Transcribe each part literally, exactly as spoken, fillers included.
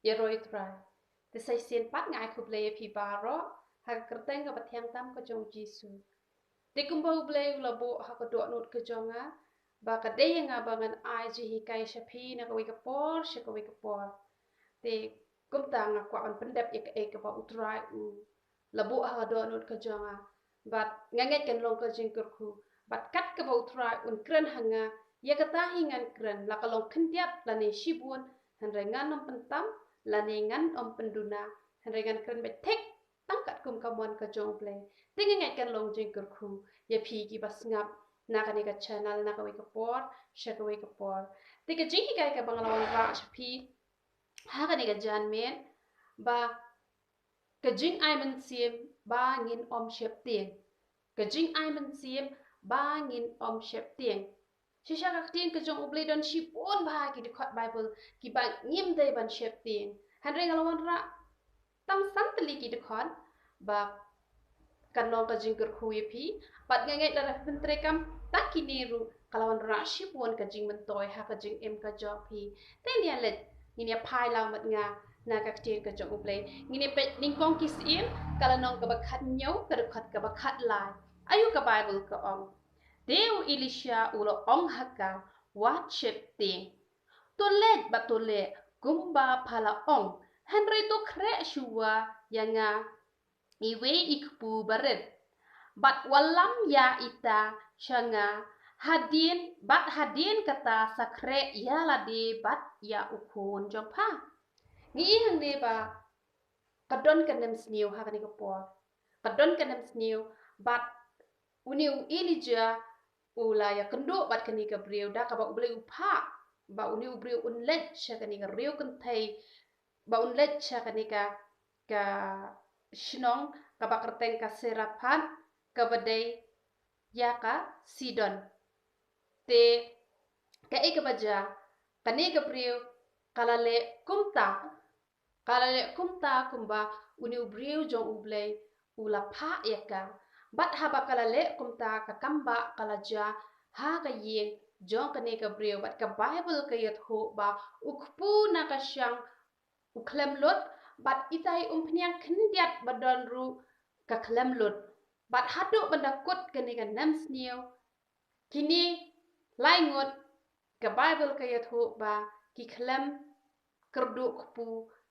ïa roi Trai. Te sa shisien pat nga ai khublei ïa phi baroh ha ka kyrteng kaba thiang tam ka jong u Jisu. Te kumba U Blei u la buh ha ka dohnud ka jong nga ba ka dei ïa nga ba ngan ai jinghikai sha phi na kawei ka por sha kawei ka por. Te kumta nga kwah ban pyndep ïa kaei kaba U Trai u la buh ha ka dohnud ka jong nga. Bad nga ngeit kan long ka jingkyrkhu. Bad kat kaba U Trai un kren ha nga, ïa kata hi ngan kren, la ka long khyndiat lane shibun, hynrei ngan ym pyntam lane ngan ym pynduna, hynrei ngan kren beit thik tang katkum ka mon ka jong U Blei. Te nga ngeit kan long jingkyrkhu ïa phi kiba sngap na kane ka channel na kawei ka por sha kawei ka por. Te ka jinghikai kaba nga la wanrah sha phi ha kane ka janmiet ba ka jingai mynsiem ba ngin ym sheptieng. Ka jingai mynsiem ba ngin ym sheptieng. Shisha ka ktien ka jong U Blei don shibun bha ki dkhot Baibl kiba ngim dei ban sheptieng. Hynrei nga la wanrah tang san tylli ki dkhot ba kan long ka jingkyrkhu ïa phi. Bad nga ngeit lada phi pyntreikam tang kine ruh ka la wanrah shibun ka jingmyntoi ha ka jingim ka jong phi. Te ngin ïa leit, ngin ïa phai lang bad nga na ka ktien ka jong U Blei. Ngin ïa peit nyngkong Ki Syiem ka lynnong kaba khathynñiew, ka dkhot kaba khatlai. Aïu ka Baibl ka ong? Te u Elisha u la ong ha ka, wat sheptieng. To leit bad to leh kumba pha la ong, hynrei to khreh shuwa ïa nga iwei i kpu barit. Bad wallam ïa ita sha nga hadien, bad hadien kata sa khreh ïa lade bad ïa u khun jong pha. Ngi i hangne ba ka don ka nemsniew ha kane ka por. Ka don ka nemsniew bad une u Elijah u la ïakynduh bad kane ka briew da kaba U Blei u phah ba une u briew un leit sha kane ka riew kynthei, ba un leit sha kane ka, ka shnong kaba kyrteng ka Seraphat kaba dei ïa ka Sidon. Te kaei kaba jia, kane ka briew ka la leh kumta, ka la leh kumta kumba une u briew jong U Blei u la phah ïa ka. Bad haba ka la leh kumta ka kambah ka la jia ha ka ïing jong kane ka briew bad ka Baibl ka ïathuh ba u kpu na ka shang u khlem lut bad itai umphniang khyndiat ba don ruh ka khlem lut. Bad haduh ban da kut kane ka nemsniew, kine lai ngut ka Baibl ka ïathuh ba ki khlem kyrduh kpu,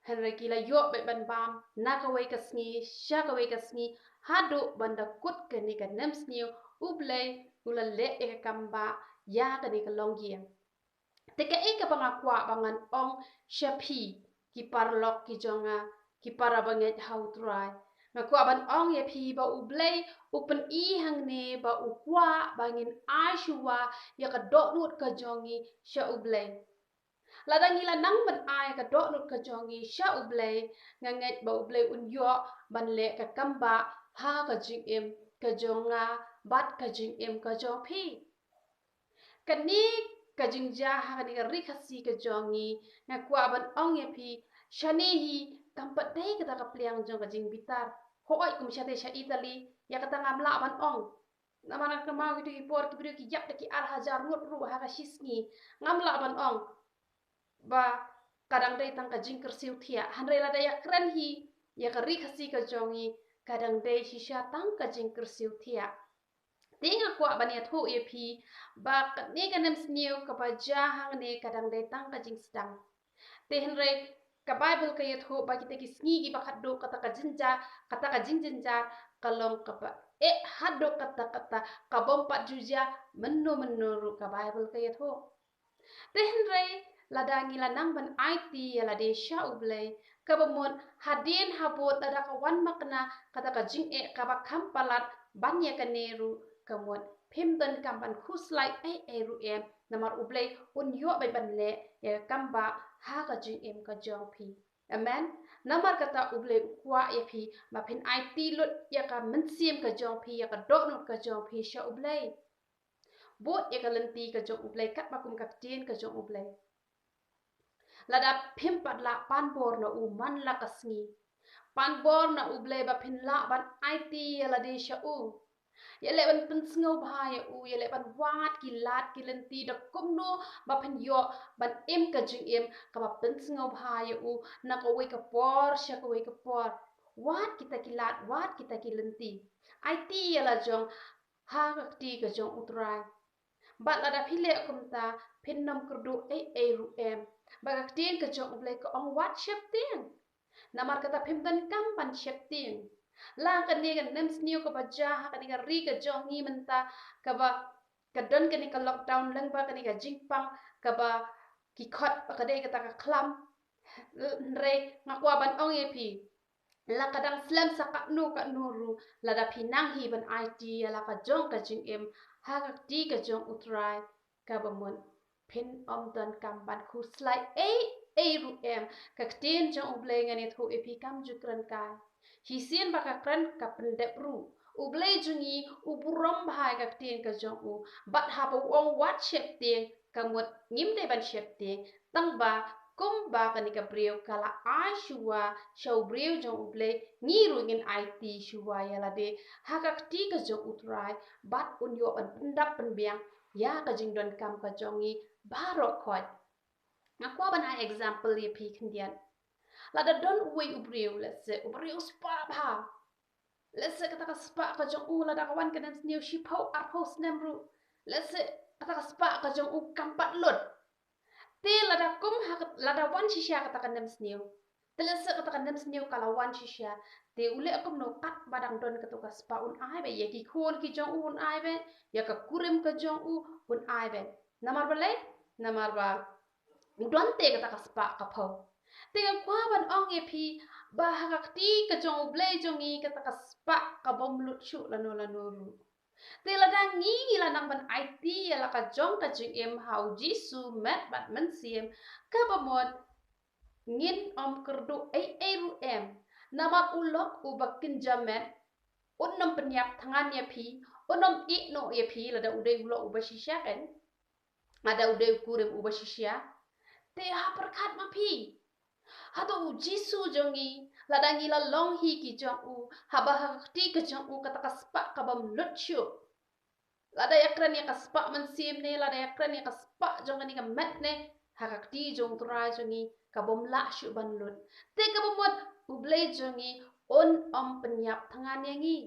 hynrei ki la ïoh beit ban bam na kawei ka sngi sha kawei ka sngi haduh ban da kut kane ka nemsniew U Blei u la leh ïa ka kambah ïa kane ka longïing. Te kaei kaba nga kwah ba ngan ong sha phi ki paralok ki jong nga, ki para bangeit ha U Trai. Nga kwah ban ong ïa phi ba U Blei u pyni hangne ba u kwah ba ngin ai shuwa ïa ka dohnud ka jong ngi sha U Blei. Lada ngi la nang ban ai ka dohnud ka jong ngi sha U Blei, nga ngeit ba U Blei un ïoh ban leh ka kambah ha ka jingim ka jong nga bad ka jingim ka jong phi. Kane ka jingjia ha kane ka ri Khasi ka jong ngi, nga kwah ban ong ïa phi, shane hi kam pat dei kata ka pliang jong ka jingbitar. Hooid, kum shate sha Italy, ïa kata ngam lah ban ong. Namar nga kynmaw kito ki por ki briew ki ïap da ki ar hajar ngut ruh ha ka shi sngi. Ngam lah ban ong ba ka dang dei tang ka jingkyrsiew thiah. Hynrei lada ïakren hi ïa ka ri Khasi ka jong ngi, ka dang dei shisha tang ka jingkyrsiew thiah. Te nga kwah ban ïathuh ïa phi ba kane ka nemsniew kaba jia hangne ka dang dei tang ka jingsdang. Te hynrei ka Baibl ka ïathuh ba kita ki sngi kiba khatduh kata ka jynjar, kata ka jingjynjar ka long kaba eh haduh katta katta, ka bym pat ju jia mynno mynno ruh, ka Baibl ka ïathuh. Te hynrei lada ngi la nang ban aiti ïa lade sha U Blei, kaba mut hadien habud lada ka wan makna kata ka jingeh kaba kham palat ban ïa kane ruh, ka mut phim donkam ban khuslai ei ei ruh em, namar U Blei un ïoh beit ban leh ïa ka kambah ha ka jingim ka jong phi. Amen. Namar kata U Blei u kwah ïa phi ba phin aiti lut ïa ka mynsiem ka jong phi, ïa ka dohnud ka jong phi sha U Blei. Bud ïa ka lynti ka jong U Blei katba kum ka ktien ka jong U Blei. Lada phim pat lah pan bor na u man la ka sngi, pan bor na U Blei ba phin lah ban aiti ïa lade sha u. Ïaleh ban pynsngewbha ïa u, ïaleh ban wad ki lad ki lynti da kumno ba phin ïoh ban im ka jingim kaba pynsngewbha ïa u na kawei ka por sha kawei ka por. Wad kita ki lad, wad kita ki lynti. Aiti ïa la jong ha ka kti ka jong U Trai. Bad lada phi leh kumta, phin nym kyrduh ei ei ruh em. Ba ka ktien ka jong U Blei ka ong wat sheptieng. Namar kata phim donkam ban sheptieng. La kane ka nemsniew kaba jia ha kane ka ri ka jong ngi mynta, kaba ka don kane ka lockdown lyngba kane ka jingpang kaba ki khot ba ka dei kata ka khlam. Hynrei nga kwah ban ong ïa phi, la ka dang slem sa katno katno ruh, lada phi nang hi ban aiti ïa la ka jong ka jingim ha ka kti ka jong U Trai, kaba mut phin ym donkam ban khuslai ei ei ruh em. Ka ktien jong U Blei ngan ïathuh ïa phi kam ju kren kai. Shisien ba ka kren ka pyndep ruh. U Blei jong ngi u burom bha ïa ka ktien ka jong u. Bad haba u ong wat sheptieng, ka mut ngim dei ban sheptieng. Tangba kumba kane ka briew ka la ai shuwa sha u briew jong U Blei, ngi ruh ngin aiti shuwa ïa lade ha ka kti ka jong U Trai, bad un ïoh ban pyndap pynbiang ïa ka jingdonkam ka jong ngi baroh khoit. Nga kwah ban ai example ïa phi khyndiat. Lada don uwei u briew, let's say, u briew spah bha. Let's say kata ka spah ka jong u lada ka wan ka nemsniew shiphew arphew snem ruh, let's say kata ka spah ka jong u kam pat lut. Te lada kum ha ka, lada wan shisha kata ka nemsniew, te let's say kata ka nemsniew ka la wan shisha, te u leh kumno? Katba dang don kata ka spah un ai beit ïa ki khun ki jong u, un ai beit ïa ka kurim ka jong u, un ai beit. Namar balei? Namar ba u don te kata ka spah ka phew. Te nga kwah ban ong ïa phi ba ha ka kti ka jong U Blei jong ngi kata ka spah ka bym lut shuh lano lano ruh. Te lada ngi ngi la nang ban aiti ïa la ka jong ka jingim ha U Jisu met bad mynsiem, kaba mut ngin ym kyrduh ei ei ruh em. Namar u lok uba kynja met un ym pynïap thngan ïa phi, un ym ïeh noh ïa phi lada u dei u lok uba shisha, kan? Lada u dei u kurim uba shisha. Te ha pyrkhat ma phi, hato U Jisu jong ngi, lada ngi la long hi ki jong u, haba ha ka kti ka jong u kata ka spah ka bym lut shuh, lada ïa kren ïa ka spah mynsiem ne, lada ïa kren ïa ka spah jong kane ka met ne, ha ka kti jong U Trai jong ngi ka bym lah shuh ban lut. Te kaba mut U Blei jong ngi un ym pynïap thngan ïa ngi.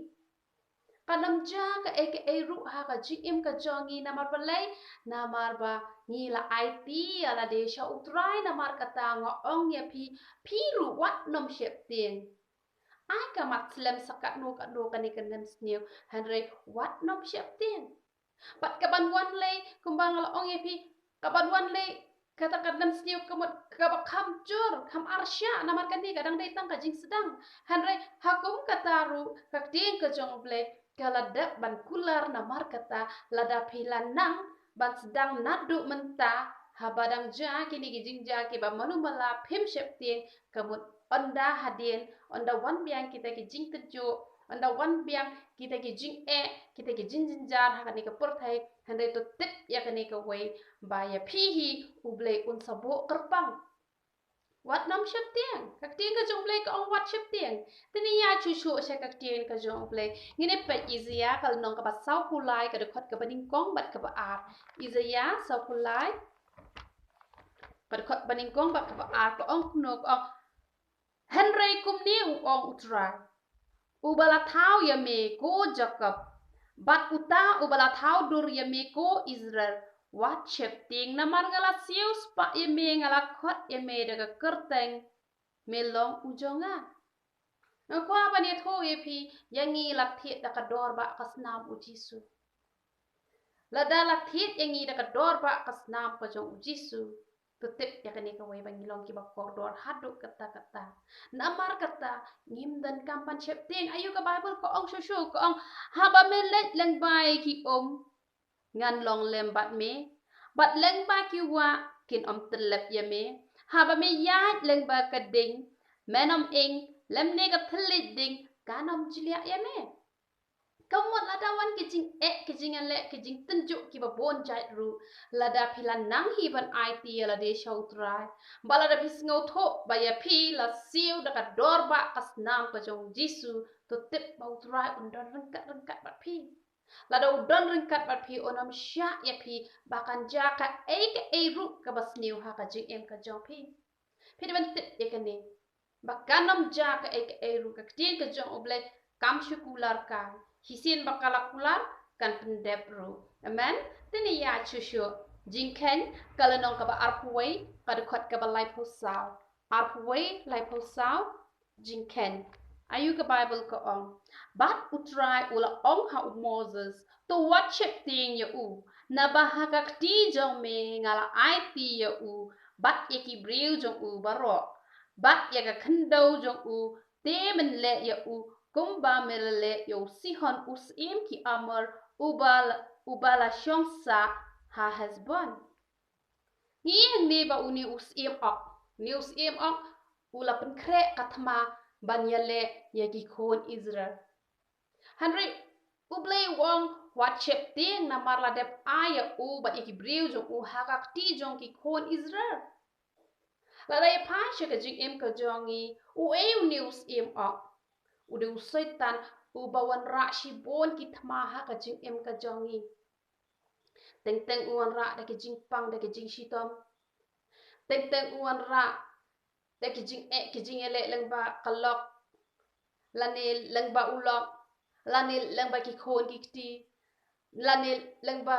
Kan ym jia kaei kaei ruh ha ka jingim ka jong ngi. Namar balei? Namar ba ngi la aiti ïa lade sha U Trai. Namar kata nga ong ïa phi, phi ruh wat nym sheptieng. Ai ka mat slem sa katno katno kane ka nemsniew, hynrei wat nym sheptieng. Bad kaban wan lei, kumba nga la ong ïa phi, kaban wan lei kata ka nemsniew ka mut kaba kham jur, kham arshah, namar kane ka dang dei tang ka jingsdang. Hynrei ha kum kata ruh ka ktien ka jong U Blei ka la dep ban kular. Namar kata lada phi la nang ban sdang naduh mynta, haba dang jia kine ki jingjia kiba mano mala phim sheptieng, ka mut ynda hadien, ynda wan biang kita ki jingtynjuh, ynda wan biang kita ki jingeh, kita ki jingjynjar ha kane ka pyrthei, hynrei to tip ïa kane kawei, ba ïa phi hi U Blei un sa buh kyrpang. Wat nym sheptieng. Ka ktien ka jong U Blei ka ong wat sheptieng. Te ngin ïa shu shu sha ka ktien ka jong U Blei. Ngin ïa peit Isaïah ka lynnong kaba sawphew lai, ka dkhot kaba nyngkong bad kaba ar. Isaïah sawphew lai, ka dkhot ba nyngkong bad kaba ar, ka ong kumno? Ka ong, hynrei kumne u ong U Trai, uba la thaw ïa me ko Jakob, bad uta uba la thaw dur ïa me ko Israel, wat sheptieng, namar nga la siew spah ïa me, nga la khot ïa me da ka kyrteng, me long u jong nga. Nga kwah ban ïathuh ïa phi, ïa ngi la thied da ka dor ba ka snam U Jisu. Lada la thied ïa ngi da ka dor ba ka snam ka jong U Jisu, to tip ïa kane kawei ba ngi long kiba kordor haduh katta katta. Namar kata ngim donkam ban sheptieng. Aïu ka Baibl ka ong shuh shuh, ka ong, haba me leit lyngba ïa ki um, ngan long lem bad me, bad lyngba ki wah, kin ym tyllep ïa me. Haba me ïaid lyngba ka ding, men ym ing, lymne ka thylliej ding kan ym jliah ïa me. Ka mut lada wan ki jingeh, ki jingïaleh, ki jingtynjuh kiba bun jait ruh, lada phi la nang hi ban aiti ïa lade sha U Trai, ba lada phi sngewthuh ba ïa phi la siew da ka dor ba ka snam ka jong U Jisu, to tip ba U Trai un don ryngkat ryngkat bad phi. Lada u don ryngkat bad phi, un ym shah ïa phi ba kan jia kaei kaei ruh kaba sniew ha ka jingim ka jong phi. Phi dei ban tip ïa kane, ba kan ym jia kaei kaei ruh. Ka ktien ka jong U Blei kam shu kular kai. Shisien ba ka la kular, kan pyndep ruh. Amen. Te ngin ïa shu shu jingkheiñ, ka lynnong kaba arphew wei, ka dkhot kaba laiphew saw. Arphew wei, laiphew saw, jingkheiñ. Aïu ka Baibl ka ong? Bad U Trai u la ong ha u Moses, to wat sheptieng ïa u, naba ha ka kti jong me nga la aiti ïa u bad ïa ki briew jong u baroh, bad ïa ka khyndew jong u, te men leh ïa u kumba me la leh ïa u Sihon u syiem ki Amor, uba la, uba la shong sah ha Hesbon. Ngi ïohi ba une u syiem Ok, une u syiem Ok, u la pynkhreh ka thma ban ïaleh ïa ki khun Israel. Hynrei U Blei u ong wat sheptieng, namar la dep ai ïa u bad ïa ki briew jong u ha ka kti jong ki khun Israel. Lada ïa phai sha ka jingim ka jong ngi, uei une u syiem Ok? U dei u Soitan, uba wanrah shibun ki thma ha ka jingim ka jong ngi. Teng teng u wanrah da ki jingpang, da ki jingshitom. Teng teng u wanrah da ki jingeh, ki jingïaleh lyngba ka lok, lane lyngba u lok, lane lyngba ki khun ki kti, lane lyngba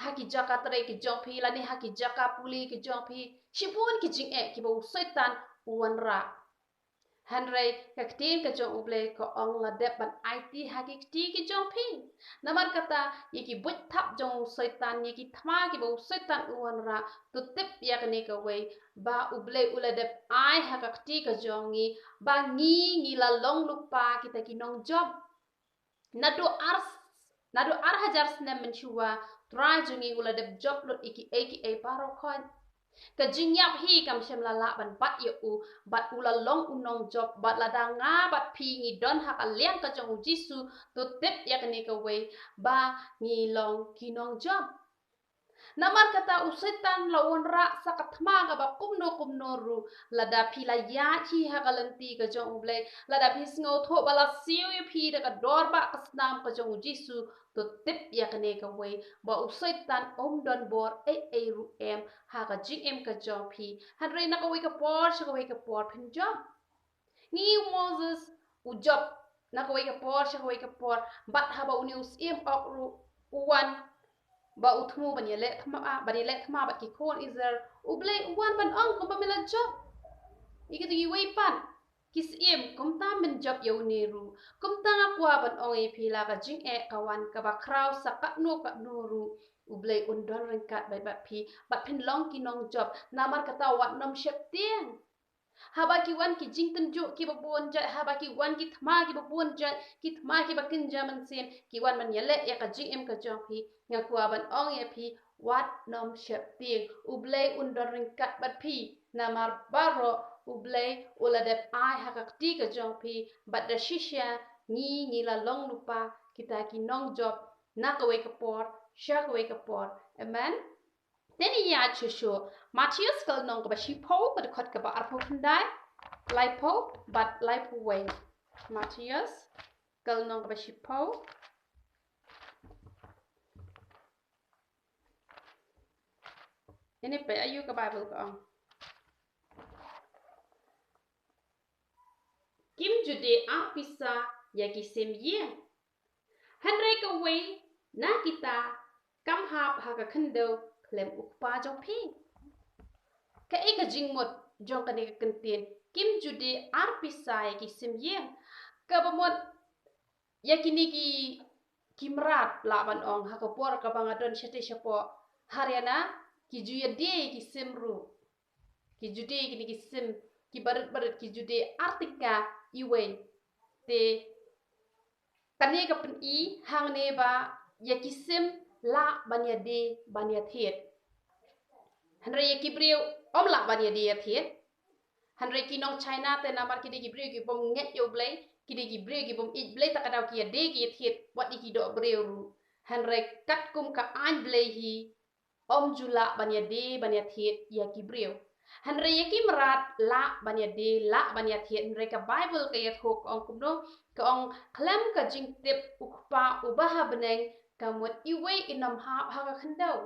ha ki jaka trei ki jong phi, lane ha ki jaka pule ki jong phi. Shibun ki jingeh kiba u Soitan u wanrah. Hynrei ka ktien ka jong U Blei ka ong la dep ban aiti ha ki kti ki jong phi. Namar kata, ïa ki buit thap jong u Soitan, ïa ki thma kiba u Soitan u wanrah, to tip ïa kane kawei, ba U Blei u la dep ai ha ka kti ka jong ngi, ba ngi, ngi la long lypa kita ki nongjop. Naduh ar, naduh ar hajar snem mynshuwa, Trai jong ngi u la dep jop lut ïa kiei kiei baroh khoit. Ka jingïap hi kam shym la lah ban bat ïa u, bad u la long u nongjop, bad lada nga bad phi ngi don ha ka liang ka jong u Jisu, to tip ïa kane kawei, ba ngi long ki nongjop. Namar kata u Soitan la wanrah sa ka thma kaba kumno kumno ruh, lada phi la ïaid hi ha ka lynti ka jong U Blei, lada phi sngewthuh ba la siew ïa phi da ka dor ba ka snam ka jong u Jisu, to tip ïa kane kawei, ba u Soitan um don bor ei ei ruh em ha ka jingim ka jong phi. Hynrei na kawei ka por sha kawei ka por phin jop. Ngi u Moses u jop na kawei ka por sha kawei ka por, bad haba une u syiem Ok ruh u wan ba u thmu ban ïaleh thma, ban ïaleh thma bad ki khun Israel, U Blei u wan ban ong kumba me la jop ïa kito kiwei pat ki syiem, kumta men jop ïa une ruh. Kumta nga kwah ban ong ïa phi, la ka jingeh ka wan kaba khraw sa katno katno ruh, U Blei un don ryngkat bad, bad phi, bad phin long ki nongjop. Namar kata wat nym sheptieng. Haba ki wan ki jingtynjuh kiba bun jait, haba ki wan ki thma kiba bun jait, ki thma kiba kynja mynsiem, ki wan ban ïaleh ïa ka jingim ka jong phi, nga kwah ban ong ïa phi, wat nym sheptieng. U Blei un don ryngkat bad phi. Namar baroh U Blei u la dep ai ha ka kti ka jong phi, bad da shisha ngi, ngi la long lypa kita ki nongjop na kawei ka por sha kawei ka por. Amen. Te ngin ïa shu shu Mathaios ka lynnong kaba shiphew, ka dkhot kaba arphew khyndai, laiphew bad laiphew wei. Mathaios ka lynnong kaba shiphew. Ine peit aïu ka Baibl ka ong. Kim ju die ar pisa ïa ki sim ïing. Hynrei kawei na kita kam hap ha ka khyndew khlem u Kpa jong phi. Kaei ka jingmut jong kane ka kyntien, kim ju die ar pisa ïa ki sim ïing? Kaba mut ïa kine ki, ki mrad lah ban ong, ha ka por kaba nga don shatei shapoh Haryana, ki ju ïa die ïa ki sim ruh. Ki ju die kine ki sim kiba rit ba rit, ki ju die artika iwei. Te kane ka pyni hangne ba ïa ki sim lah ban ïa die ban ïa thied. Hynrei ïa ki briew ym lah ban ïa die ïa thied. Hynrei ki nong China te namar ki dei ki briew ki bym ngeit ïa U Blei, ki dei ki briew ki bym ïeit Blei, ta ka daw ki ïa die ki ïa thied wat ïa ki doh briew ruh. Hynrei katkum ka aiñ Blei hi, ym ju lah ban ïa die ban ïa thied ïa ki briew. Hynrei ïa ki mrad lah ban ïa die, lah ban ïa thied. Hynrei ka Baibl ka ïathuh ka ong kumno, ka ong khlem ka jingtip U Kpa uba ha bneng ka mut iwei i nym hap ha ka khyndew.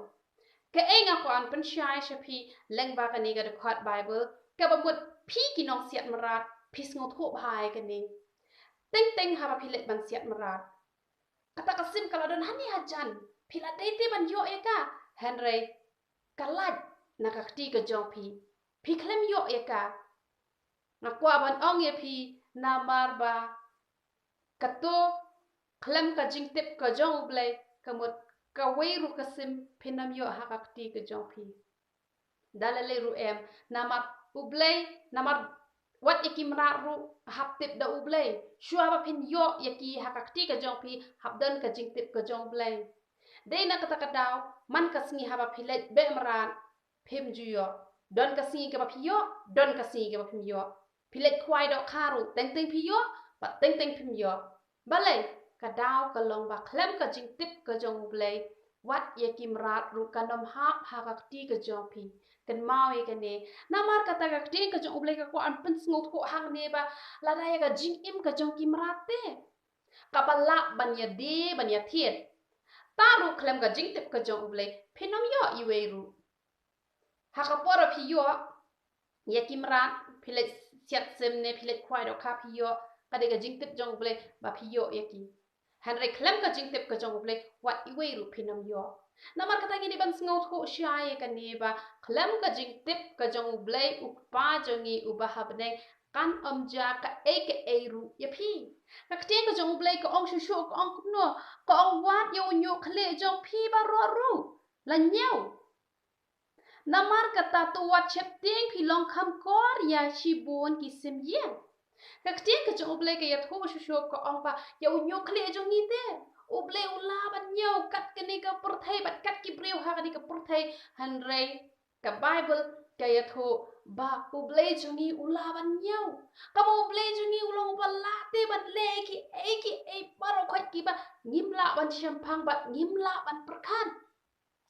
Kaei nga kwah ban pynshai sha phi lyngba kane ka dkhot Baibl, kaba mut phi ki nongsiat mrad phi sngewthuh bha ïa kane. Teng teng haba phi leit ban siat mrad, kata ka sim ka la don hangne hajan, phi la dei te ban ïoh ïa ka, hynrei ka lait na ka kti ka jong phi, phi khlem ïoh ïa ka. Nga kwah ban ong ïa phi, namar ba kato khlem ka jingtip ka jong U Blei, ka mut kawei ruh ka sim phin nym ïoh ha ka kti ka jong phi. Da lei lei ruh em, namar U Blei, namar wat ïa ki mrad ruh hap tip da U Blei. Shuwa ba phin ïoh ïa ki ha ka kti ka jong phi, hap don ka jingtip ka jong U Blei. Dei na kata ka daw, man ka sngi haba phi leit beh mrad, phim ju ïoh. Don ka sngi kaba phi ïoh, don ka sngi kaba phim ïoh. Phi leit khwai dohkha ruh, teng teng phi ïoh, bad teng teng phim ïoh. Balei? Ka daw ka long ba khlem ka jingtip ka jong U Blei, wat ïa ki mrad ruh kan nym hap ha ka kti ka jong phi. Kynmaw ïa kane. Namar kata ka ktien ka jong U Blei ka kwah ban pynsngewthuh hangne ba lada ïa ka jingim ka jong ki mrad te, kaba lah ban ïa die ban ïa thied, ta ruh khlem ka jingtip ka jong U Blei phin nym ïoh iwei ruh. Ha ka por ba phi ïoh ïa ki mrad, phi leit siat sim ne phi leit khwai dohkha phi ïoh, ka dei ka jingtip jong U Blei ba phi ïoh ïa ki. Hynrei khlem ka jingtip ka jong U Blei, wat iwei ruh phin nym ïoh. Namar kata ngin ïa ban sngewthuh shai ïa kane ba khlem ka jingtip ka jong U Blei, U Kpa jong ngi uba ha bneng kan ym jia kaei kaei ruh ïa phi. Ka ktien ka jong U Blei ka ong shuh shuh, ka ong kumno? Ka ong, wat ïa u ñiuh khlieh jong phi baroh ruh la ñiew. Namar kata to wat sheptieng phi long kham kor ïa shibun ki sim ïing. Ka ktien ka jong U Blei ka ïathuh shuh shuh, ka ong ba ïa u ñiuh khlieh jong ngi te, U Blei u lah ban ñiew kat kane ka pyrthei bad kat ki briew ha kane ka pyrthei. Hynrei ka Baibl ka ïathuh ba U Blei jong ngi u lah ban ñiew. Kaba U Blei jong ngi u long uba lah te ban leh kiei kiei baroh khoit kiba ngim lah ban shemphang bad ngim lah ban pyrkhat.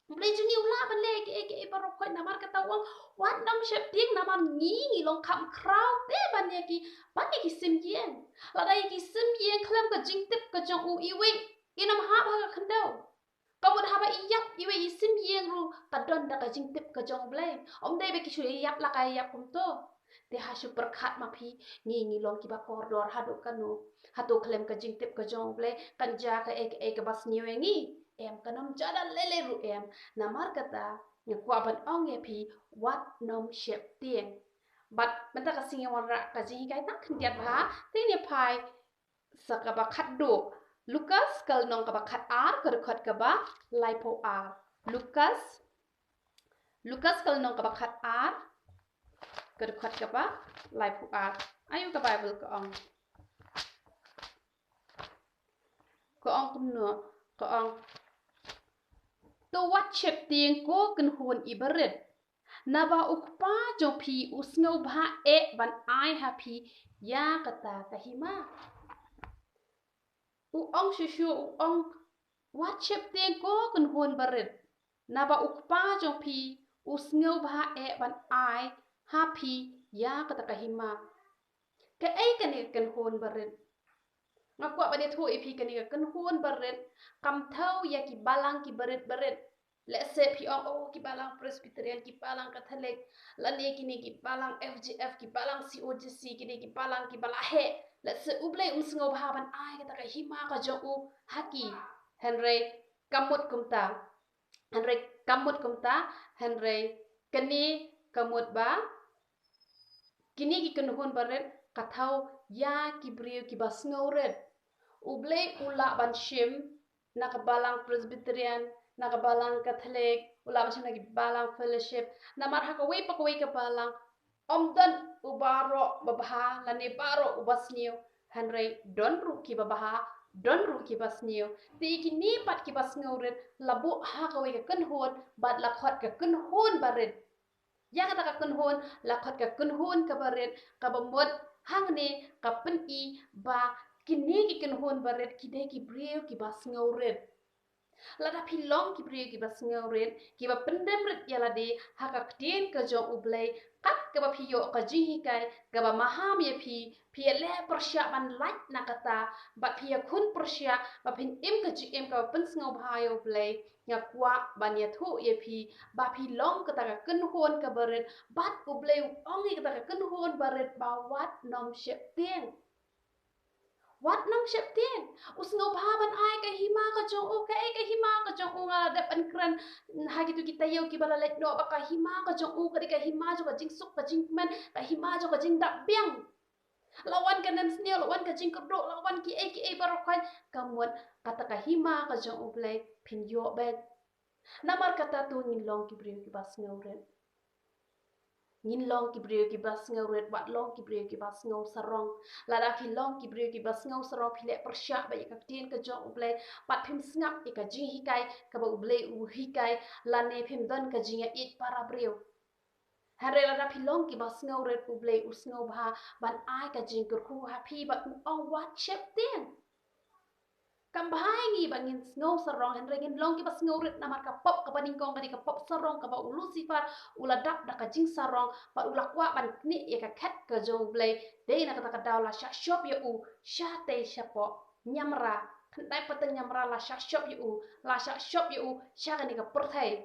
U Blei jong ngi u lah ban leh kiei kiei baroh khoit, namar kata u ong, wat nym sheptieng namar ngi ngi long kham khraw te ban ïa ki, ban ïa ki sim ïing. Lada ïa ki sim ïing khlem ka jingtip ka jong u, iwei i nym hap ha ka khyndew. Ka mut haba i ïap iwei i sim ïing ruh ka don da ka jingtip ka jong U Blei. Ym dei ba ki shu ïap la ka ïap kumto. Te ha shu pyrkhat ma phi, ngi ngi long kiba kordor haduh kano? Hato khlem ka jingtip ka jong U Blei kan jia kaei kaei kaba sniew ïa ngi? Em, kan ym jia da lei lei ruh em. Namar kata nga kwah ban ong ïa phi, wat nym sheptieng. Bad mynta ka sngi ngi wanrah ka jinghikai tang khyndiat bha, te ngin ïa phai sa kaba khatduh. Lukas ka lynnong kaba khatar, ka dkhot kaba laiphew ar. Lukas, Lukas ka lynnong kaba khatar, ka dkhot kaba laiphew ar. Ayu ka Baibl ka ong. Ka ong kumno? Ka ong, to wat sheptieng ko kynhun iba rit, naba U Kpa jong phi u sngewbha eh ban ai ha phi ïa kata ka hima. U ong shuh shuh, u ong, wat sheptieng ko kynhun barit, naba U Kpa jong phi u sngewbha eh ban ai ha phi ïa kata ka hima. Kaei kane ka kynhun barit? Nga kwah ban ïathuh ïa phi, kane ka kynhun barit kam thew ïa ki balang kiba rit barit. Lehse phi ong, oh, ki balang Presbyterian, ki balang Katholik, lane kine ki balang F G F, ki balang C O G C, kine ki balang kiba la heh. Lehse U Blei um sngewbha ban ai kata ka hima ka jong u ha ki. Hynrei kam mut kumta. Hynrei kam mut kumta, hynrei kane ka mut ba kine ki kynhun barit ka thew ïa ki briew kiba sngewrit. U Blei u lah ban shim na ka balang Presbyterian, na ka balang Katholik, u lah ban shim na ki balang Fellowship. Namar ha kawei pa kawei ka balang ym don u baroh ba bha lane baroh uba sniew, hynrei don ruh kiba bha, don ruh kiba sniew. Te ïa kine pat kiba sngewrit la buh ha kawei ka kynhun bad la khot ka kynhun barit. Ïa kata ka kynhun la khot ka kynhun kaba rit, kaba mut hangne ka pyni ba kine ki kynhun barit ki dei ki briew kiba sngewrit. Lada phi long ki briew kiba sngewrit, kiba pyndem rit ïa lade ha ka ktien ka jong U Blei, kat kaba phi ïoh ka jinghikai kaba maham ïa phi, phi ïaleh pyrshah ban lait na kata, bad phi ïakhun pyrshah ba phin im ka jingim kaba pynsngewbha ïa U Blei. Nga kwah ban ïathuh ïa phi ba phi long kata ka kynhun kaba rit, bad U Blei u ong ïa kata ka kynhun ba rit ba wat nym sheptieng. Wat nym sheptieng. U sngewbha ban ai ka hima ka jong u. Kaei ka hima ka jong u? Nga la dep ban kren ha kito ki taïew kiba la leit noh ba ka hima ka jong u ka dei ka hima jong ka jingsuk ka jingkmen, ka hima jong ka jingdap biang. La wan ka nemsniew, la wan ka jingkyrduh, la wan kiei kiei baroh khoit. Ka mut kata ka hima ka jong U Blei phin ïoh beit. Namar kata to ngin long ki briew kiba sngewrit. Ngin long ki briew kiba sngewrit, wat long ki briew kiba sngewsarong. Lada phi long ki briew kiba sngewsarong, phi leh pyrshah bad ïa ka ktien ka jong U Blei, bad phim sngap ïa ka jinghikai kaba U Blei u hikai, lane phim don ka jingïaieit para briew. Hynrei lada phi long kiba sngewrit, U Blei u sngewbha ban ai ka jingkyrkhu ha phi, bad u ong wat sheptieng. Kam bha ïa ngi ba ngin sngewsarong, hynrei ngin long kiba sngewrit namar ka pop kaba nyngkong ka dei ka pop sarong kaba u Lucifer u la dap da ka jingsarong, bad u la kwah ban knieh ïa ka khet ka jong U Blei. Dei na kata ka daw la shah shop ïa u shatei shapoh, ñiamra, khyndai pateng ñiamra la shah shop ïa u, la shah shop ïa u sha kane ka pyrthei.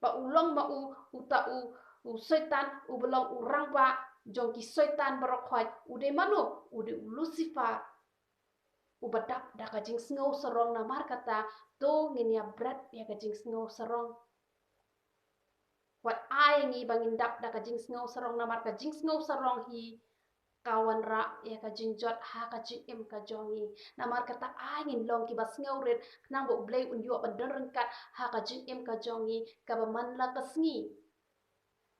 Ba u long ma u, uta u, u Soitan, uba long u rangbah jong ki soitan baroh khoit. U dei mano? U dei u Lucifer. Uba dap da ka jingsngewsarong. Namar kata to ngin ïa bret ïa ka jingsngewsarong. Wat ai ngi ba ngin dap da ka jingsngewsarong, namar ka jingsngewsarong hi ka wanrah ïa ka jingjot ha ka jingim ka jong ngi. Namar kata ai ngin long kiba sngewrit, khnang ba U Blei un ïoh ban don ryngkat ha ka jingim ka jong ngi kaba man la ka sngi.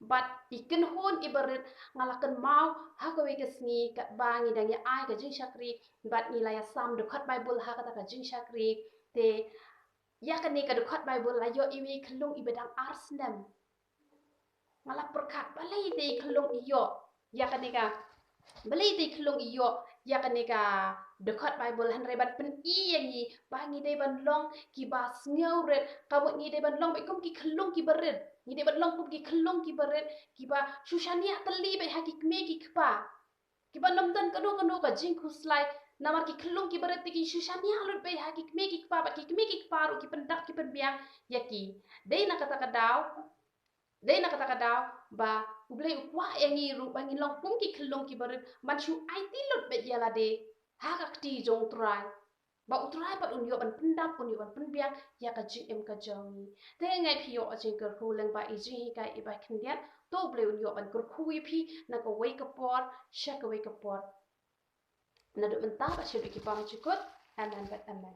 Bad i kynhun iba rit, nga la kynmaw ha kawei ka sngi katba ngi dang ïa ai ka jingshakri, bad ngi la ïa sam dkhot Baibl ha kata ka jingshakri. Te ïa kane ka dkhot Baibl la ïoh iwei i khyllung iba dang ar snem. Nga la pyrkhat balei te i khyllung i ïoh ïa kane ka, balei te i khyllung i ïoh ïa kane ka dkhot Baibl, hynrei ban pyni ïa ngi ba ngi dei ban long kiba sngewrit. Ka mut ngi dei ban long beit kum ki khyllung kiba rit. Ngi dei ban long kum ki khyllung kiba rit, kiba shu shaniah tylli beit ha ki kmie ki kpa, kiba nym don kano kano ka jingkhuslai. Namar ki khyllung kiba rit te ki shu shaniah lut beit ha ki kmie ki kpa, bad ki kmie ki kpa ruh ki pyndap ki pynbiang ïa ki. Dei na kata ka daw, dei na kata ka daw ba U Blei u kwah ïa ngi ruh ba ngin long kum ki khyllung kiba rit, ban shu aiti lut beit ïa lade ha ka kti jong U Trai, ba U Trai pat un ïoh ban pyndap, un ïoh ban pynbiang ïa ka jingim ka jong ngi. Te nga ai phi ïoh jingkyrkhu lyngba i jinghikai iba khyndiat. To U Blei un ïoh ban kyrkhu ïa phi na kawei ka por sha kawei ka por. Naduh mynta bad shaduh ki bymjukut. Amen bad amen.